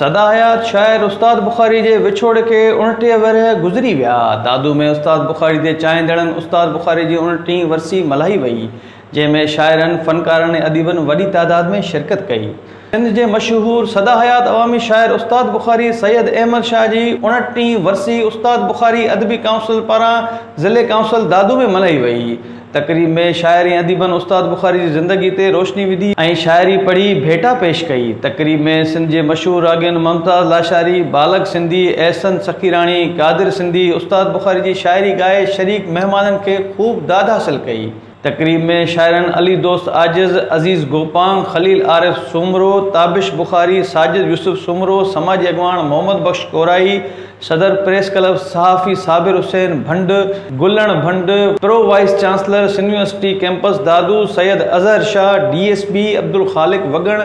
سدا حيات شاعر استاد بخاري جي وڇوڙي کي 29 ورهيه گذري ويا. دادو ۾ استاد بخاري جي چاهيندڙن استاد بخاري جي اڻٽيهين ورسي ملهائي وئي، جنهن ۾ شاعرن، فنڪارن ۽ اديبن وڏي تعداد ۾ شرڪت ڪئي. سنڌ جي مشهور سدا حيات عوامي شاعر استاد بخاري سيد احمد شاهه جي اڻٽيهين ورسي استاد بخاري ادبي ڪائونسل پاران ضلعي ڪائونسل دادو ۾ ملهائي وئي. تقريب ۾ شاعر ۽ اديبن استاد بخاري جي زندگي تي روشني وڌي ۽ شاعري پڙهي ڀيٽا پيش ڪئي. تقريب ۾ سنڌ جي مشهور راڳين ممتاز لاشاري، بالغ سنڌي، احسن سخيراڻي، قادر سنڌي استاد بخاري جي شاعري ڳائي شريڪ مهمانن کي خوب داد حاصل ڪئي. تقريب ۾ شاعرن علي دوست عاجز، عزيز گوپانگ، خليل عارف سومرو، تابش بخاري، ساجد يوسف سومرو، سماجي اڳواڻ محمد بخش ڪورائي، صدر پريس ڪلب صحافي Sabir Hussain Bhand, Gulan Bhand, pro vice chancellor Sindh university campus Dadu Syed Azhar Shah, D S P Abdul Khaliq Wagan,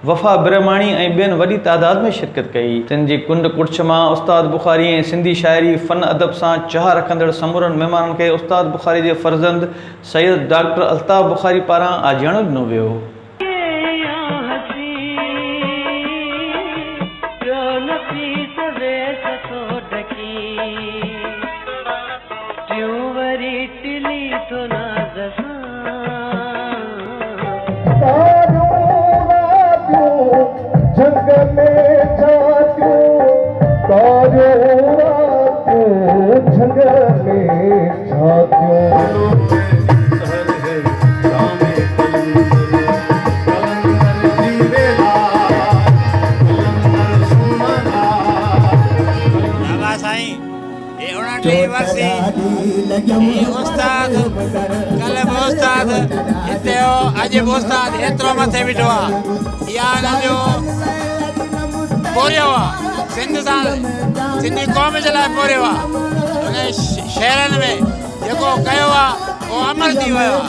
Wafa Brahmani ۽ ٻين وڏي تعداد ۾ شرڪت ڪئي. سنڌ جي ڪنڊ ڪڙڇ مان استاد بخاري ۽ سنڌي شاعري، فن ادب سان چاهه رکندڙ سمورن مهمانن کي استاد بخاري جي فرزند سيد ڊاڪٽر الطاف بخاري پاران آجياڻو ڏنو ويو. بابا سائين هي اڻٽيهين ورسي هي استاد ڪلهه به استاد هتي هو اڄ به استاد هيترو مٿي بيٺو آ اها هن جو پورهيو آ سنڌ سان سنڌي قوم جي لاء پورهيو آ هن شهرن ۾ جيڪو ڪيو آ اهو امر ٿي ويو آ.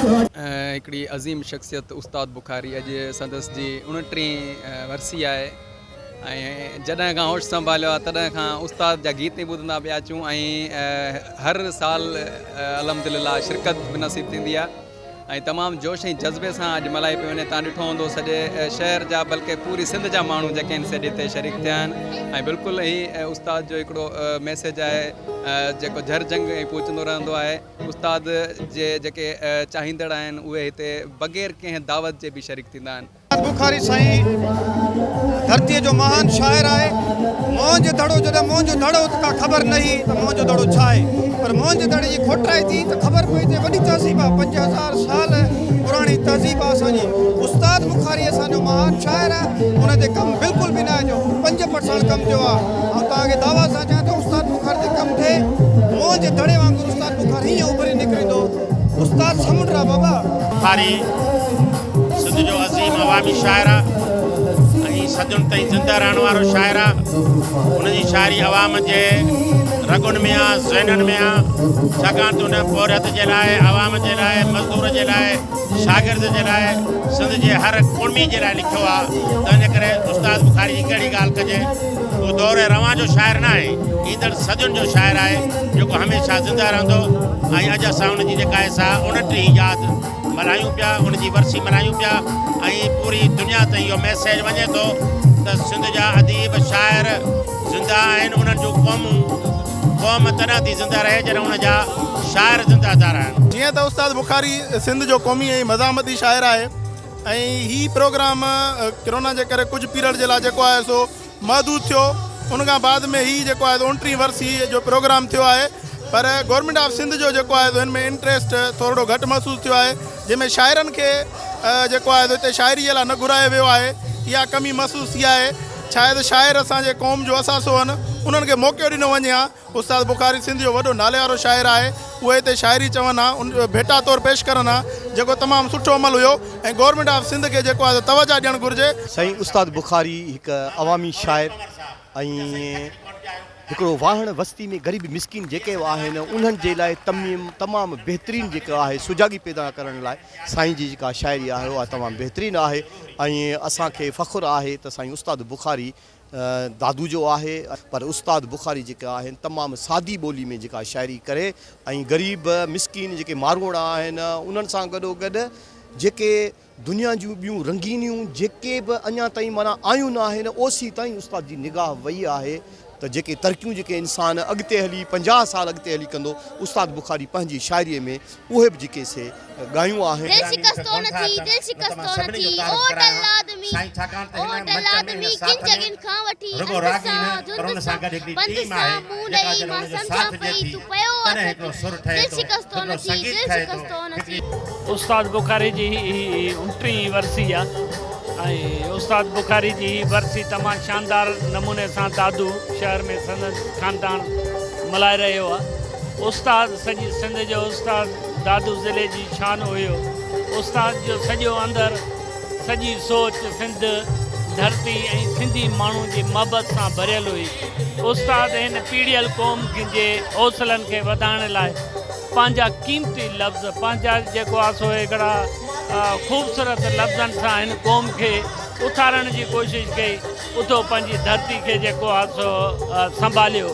هڪڙي عظيم شخصيت استاد بخاري اڄ سندس جي اڻٽيهين ورسي آهي ۽ جڏهن کان هوش سنڀاليو آهي تڏهن کان استاد جا گيت ئي ٻڌندا پيا اچون ۽ هر سال الحمدلله شرڪت به نصيب ٿيندي آهي ۽ تمام جوش ۽ جذبي سان اڄ ملهائي پئي وڃي تان ڏٺو هوندو سڄي شهر جا بلڪه پوري سنڌ جا ماڻهو جيڪي آهن سي اڄ هتي شريڪ ٿيا آهن ۽ بلڪل هي استاد جو هڪڙو ميسيج آهي جيڪو جھر جھنگ ۽ پهچندو رهندو آهي استاد جي جيڪي چاهيندڙ آهن اهي هتي بغير ڪنهن دعوت جي به شريڪ ٿيندا آهن. استاد بخاري سائين ڌرتيء جو مهان شاعر آهي. موهن جي دڙو جڏهن موهن جو دڙو ته ڪا خبر نه هئي ته موهن جو دڙو ڇا آهي پر موهن جي دڙي جي کوٽرائي ٿي ته خبر پئي ته وڏي تهذيب آهي 5000 سال پراڻي تهذيب آهي اسان جي استاد بخاري اسان جو مهان شاعر آهي ان تي ڪم بلڪل به ناهي ٿيو پنج پرسنٽ ڪم ٿيو آهي آئون توهان کي دعويٰ سان چوان ٿو استاد بخاري تي ڪم ٿئي موهن جي دڙي وانگر استاد بخاري هيئن اڀري نڪرندو استاد سمنڊ آهي بابا. بخاري سنڌ جو عظيم عوامي شاعر آ ۽ صدين تائين زنده رهڻ وارو شاعر آ. هن جي شاعري عوام جي رڳن ۾ آ، ذهنن ۾ آ، ڇاڪاڻ ته هن پورهيت جي لاء، عوام جي لاء، مزدور جي لاء، شاگرد جي لاء، سنڌ جي هر ڪڙمي جي لاء لکيو آ. تنهن جي ڪري استاد بخاري جي ڪهڙي ڳالهه ڪجي. هو دور روان جو شاعر نه آهي، ايندڙ صدين جو شاعر آهي، جيڪو هميشه زنده رهندو ۽ اڄ اسان ان جي جيڪا آهي سا اڻٽيهين ياد ملهايون پيا، ان جي ورسي ملهايون پيا ۽ پوري دنيا تائين اهو ميسيج وڃي ٿو ته سنڌ جا اديب شاعر زنده آهن، انهن جون قومون قوم تڏهن ٿي زنده رهي جڏهن ان جا شاعر زنده ٿا رهن. جيئن ته استاد بخاري سنڌ جو قومي ۽ مزاحمتي شاعر آهي ۽ هي پروگرام ڪرونا جي ڪري ڪجهه پيرڊ جي لاء جيڪو آهي سو محدود ٿيو ان کان بعد ۾ هي جيڪو آهي سو اڻٽيهين ورسي جو پروگرام ٿيو آهي پر گورنمينٽ آف سنڌ جو جيڪو آهي سو هن ۾ انٽريسٽ ٿورڙو گهٽ محسوس ٿيو آهي جنهن ۾ شاعرن کي جيڪو آهي سو هتي شاعري جي لاء نه گهرايو ويو آهي اها ڪمي محسوس ٿي آهي شايد شاعر اسان جي قوم جو اثاثو آهن انهن کي موقعو ڏنو وڃي ها استاد بخاري سنڌ جو وڏو ناليوارو شاعر آهي، اهي هتي شاعري چون ها، ان ڀيٽا طور پيش ڪرن ها، جيڪو تمام سٺو عمل هيو ۽ گورنمينٽ آف سنڌ کي جيڪو آهي سو توجهه ڏيڻ گهرجي. سائين استاد بخاري هڪ عوامي شاعر ۽ هڪڙو واهڻ وستي ۾ غريب مسڪين جيڪي به آهن انهن جي لاء تميم تمام بهترين جيڪا آهي سجاڳي پيدا ڪرڻ لاء سائين جي جيڪا شاعري آهي اها تمام بهترين آهي ۽ اسان کي فخر آهي ته سائين استاد بخاري دادو جو آهي پر استاد بخاري جيڪي آهن تمام سادي ٻولي ۾ جيڪا شاعري ڪري ۽ غريب مسڪين جيڪي ماروئڙا آهن انهن سان گڏو گڏ جيڪي دنيا جون ٻيون رنگينيون جيڪي به اڃا تائين معنيٰ آيون نه آهن اوسي تائين استاد جي نگاهه وئي آهي ته جيڪي ترقيون جيڪي انسان اڳتي هلي 50 سال اڳتي هلي ڪندو استاد بخاري پنهنجي شاعريء ۾ اهي به جيڪي سي ڳايون آهن. دل شڪستو نه ٿي، دل شڪستو نه ٿي، او ٽل آدمي، او ٽل آدمي، ڪن جڳهين کان وٺي، انڌ سان، ڌنڌ سان، پنڌ سان، منهن ڏئي، مان سمجهان پئي، تون پيو آٿت، دل شڪستو نه ٿي، دل شڪستو نه ٿي. استاد بخاري جي هي اڻٽيهين ورسي آ ۽ استاد بخاري جي هي ورسي تمام شاندار نموني سان دادو شهر ۾ سندس خاندان ملهائي رهيو آ. استاد سڄي سنڌ جو استاد دادو ضلعي جي شان هيو. استاد جو سڄو اندر سڄي سوچ سنڌ ڌرتي ۽ سنڌي ماڻهو جي محبت سان ڀريل هئي. استاد هن پيڙهيل قوم جي حوصلن کي وڌائڻ لاء پنهنجا قيمتي لفظ پنهنجا جيڪو آ سو هڪڙا خوبصورت لفظن سان هن قوم کي اٿارڻ جي ڪوشش ڪئي اٿو پنهنجي ڌرتي کي جيڪو آ سو سنڀاليو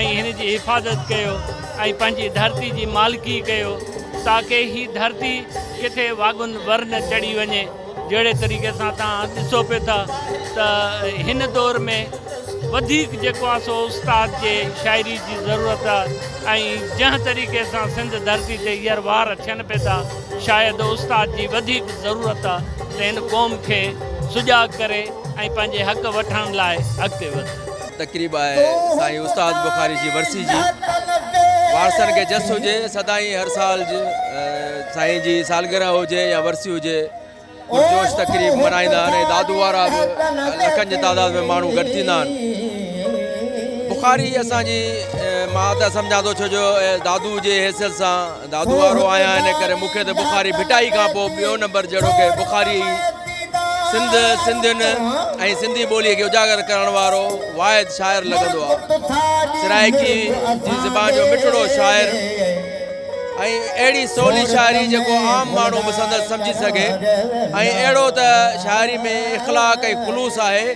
۽ هن جي حفاظت ڪيو ۽ پنهنجي ڌرتي جي مالڪي ڪيو تاڪه هي ڌرتي ڪٿي واڳن ور نه چڙهي وڃي جهڙي طريقي سان توهان ڏسو پئي ٿا ته هن دور ۾ وڌيڪ جيڪو آ سو استاد جي شاعري جي ضرورت آ ۽ جنهن طريقي سان سنڌ ڌرتي تي هينئر وار ٿين پئي ٿا شايد استاد جي وڌيڪ ضرورت آ ته هن قوم کي سجاڳ ڪري ۽ پنهنجي حق وٺڻ لاء اڳتي وڌي. تقريب آهي سائين استاد بخاري جي ورسي جي وارثن کي جس هجي سدائين هر سال سائين جي سالگرهه هجي يا ورسي هجي پرجوش تقريب ملهائيندا آهن ۽ دادو وارا به لکن جي تعداد ۾ ماڻهو گڏ ٿيندا آهن بخاري اسان جي مان ته سمجهان ٿو ڇو جو دادو جي حيثيت سان دادو وارو آهيان ان ڪري مون کي ته بخاري ڀٽائي کان پوء ٻيو نمبر جهڙو ڪي بخاري سنڌ سنڌين ۽ سنڌي ٻوليء کي اجاگر ڪرڻ وارو واحد شاعر لڳندو آهي سرائيڪي جي زبان جو مٺڙو شاعر ۽ اهڙي سولي شاعري جيڪو عام ماڻهو به سندس سمجهي سگهي ۽ اهڙو ته شاعري ۾ اخلاق ۽ خلوص آهي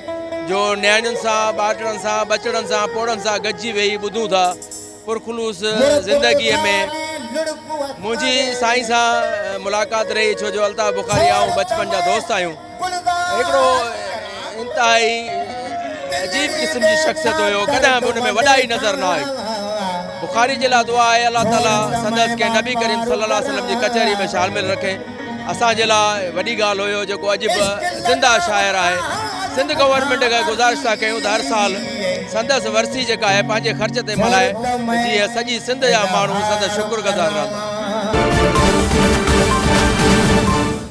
جو نياڻين سان ٻاٽڙن سان ٻچڙن سان پوڙهن سان گڏجي ويهي ٻڌون ٿا پرخلوص زندگيء ۾ منهنجي سائين سان ملاقات رهي ڇو جو الطاف بخاري آئون بچپن جا دوست آهيون هڪڙو انتهائي عجيب قسم جي شخصيت هيو ڪڏهن به ان ۾ وڏائي نظر نه آئي بخاري جي لاء دعا آهي الله تعالي سندس کي نبي ڪريم صلي الله عليه وسلم جي ڪچهري ۾ شامل رکي اسان جي لاء وڏي ڳالهه هيو جيڪو اڄ به زنده شاعر آهي سنڌ گورنمينٽ کي گذارش ٿا ڪيون ته هر سال سندس ورسي جيڪا آهي پنهنجي خرچ تي ملهائي جيئن سڄي سنڌ جا ماڻهو سندس شڪر گذار رهن.